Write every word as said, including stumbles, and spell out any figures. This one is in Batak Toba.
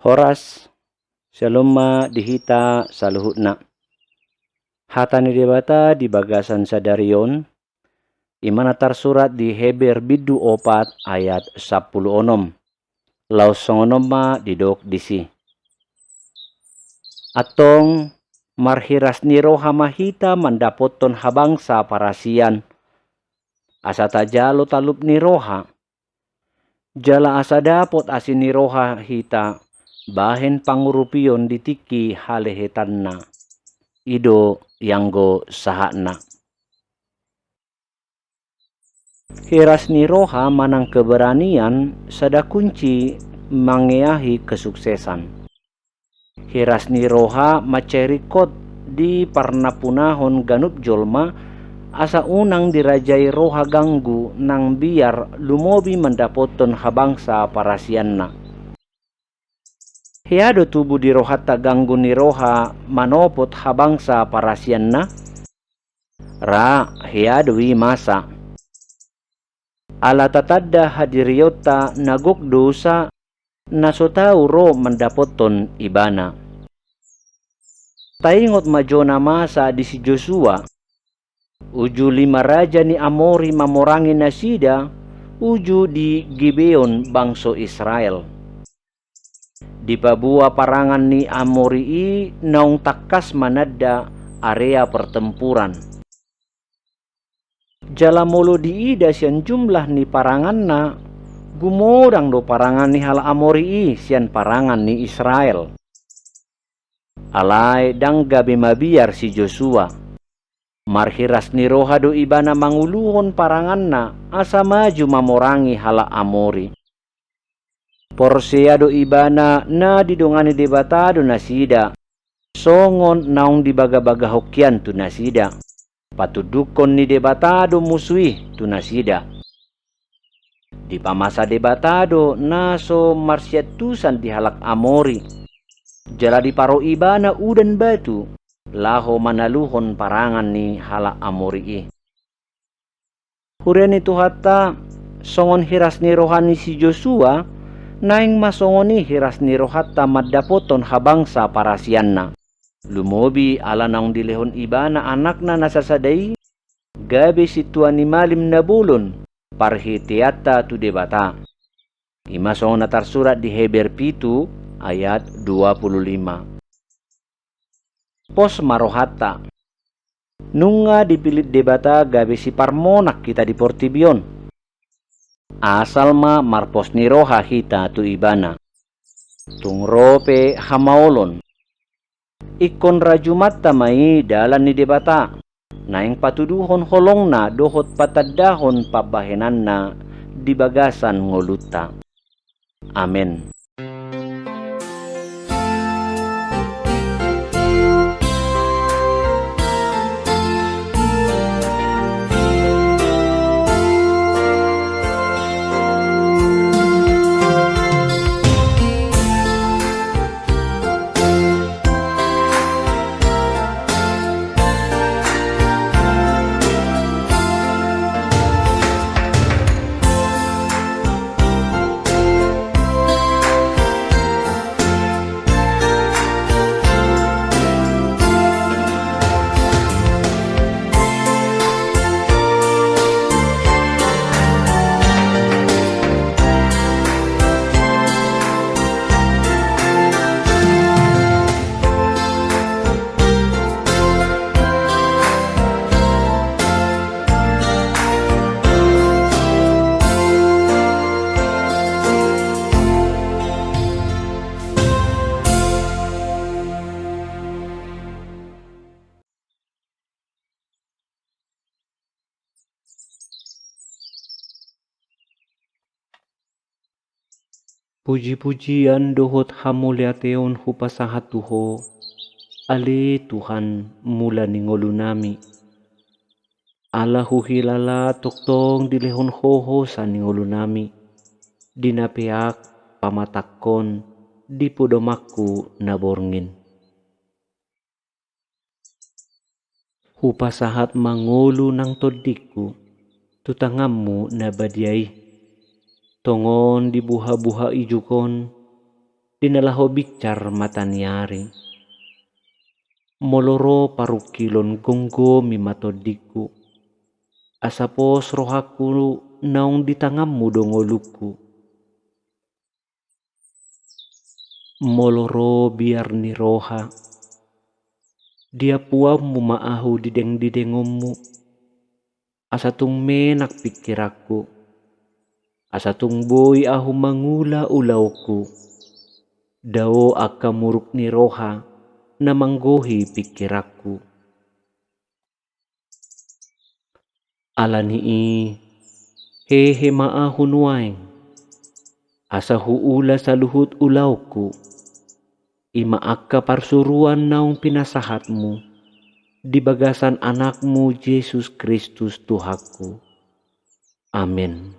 Horas, syalom ma di hita saluhutna. Hata ni Debata di bagasan sadari on, i ma na tarsurat di Heber bindu opat ayat sampulu onom. Laos songon on ma didok disi. Antong, marhiras ni roha ma hita mandapothon habangsa parasian, asa tajalo talup ni roha. Jala asa dapot asi ni roha hita bahen pangurupion di tingki halehetanna. I do i anggo sahatna. Hiras ni roha manang keberanian sada kunci mangeahi kesuksesan. Hiras ni roha mansai ringkot di parnampunahon ganup jolma, asa unang dirajai roha ganggu nang biar lumobi mandapothon habangsa parasianna. Hea do tubu di rohanta ganggu ni roha manopot habangsa parasianna? Ra, hea do i masa. Ala tatanda hadirionta na gok dosa na so tau ro mandapothon ibana. Taingot ma jona masa di si Josua, uju lima raja ni Amori mamorangi nasida, uju di Gibeon bangso Israel. Dipaboa parangan ni Amori i naung tangkas mananda area pertempuran. Jala molo diida sian jumlah ni paranganna, gumodang do parangan ni halak Amori i sian parangan ni Israel. Alai ndang gabe mabiar si Josua. Marhiras ni roha do ibana manguluhon paranganna asa maju mamorangi halak Amori. Porsea do ibana na didongani Debata do nasida, songon naung dibagabagahon hian tu nasida. Patundukkon ni Debata do musu i tu nasida. Dipamasa Debata do na so marsiantusan di halak Amori. Jala diparo ibana udan batu, laho manaluhon parangan ni halak Amori i. Huria ni Tuhanta, songon hiras ni roha ni si Josua, naeng ma songon i hiras ni rohanta mandapothon habangsa parasianna. Lumobi ala naung dilehon ibana anakna na sasada i, gabe sintua ni malim na bolon, parhiteanta tu Debata. I ma songon na tarsurat di Heber pitu ayat dua pulu lima. Pos ma rohanta. Nunga dipillit Debata gabe siparmonang hita di portibi on. Asal ma marpos ni roha hita tu ibana. Tung ro pe hamaolon. Ingkon rajumanta ma i dalan ni Debata, naeng patuduhon holongna dohot patandahon pambahenanna di bagasan ngolunta. Amen. Puji-pujian dohot hamuliateon hupasahat tu Ho, ale Tuhan, mula ni ngolunami. Ala huhilala tongtong dilehon Ho hosa ni ngolunami, di na peak pamatangkon di podomanku na borngin. Hupasahat ma ngolu nang tondingku tu tanganmu na badia i. Tongon di buha-buha ijuk on, di na laho binsar mata ni ari. Molo ro parungkilon, gomgomi ma tondingku, asa pos rohangku naung di tanganmu do ngolungku. Molo ro biar ni roha, diampuonmu ma ahu didengidengonmu, asa tung menak pingkiranku, asa tung boi ahu mangula ulaonku, dao angka muruk ni roha na manggohi pingkiranku. Ala ni i, hehe ma ahu nuaeng, asa huula saluhut ulaonku, i ma angka parsuruan naung pinasahatmu di bagasan Anakmu Jesus Kristus Tuhanku. Amen.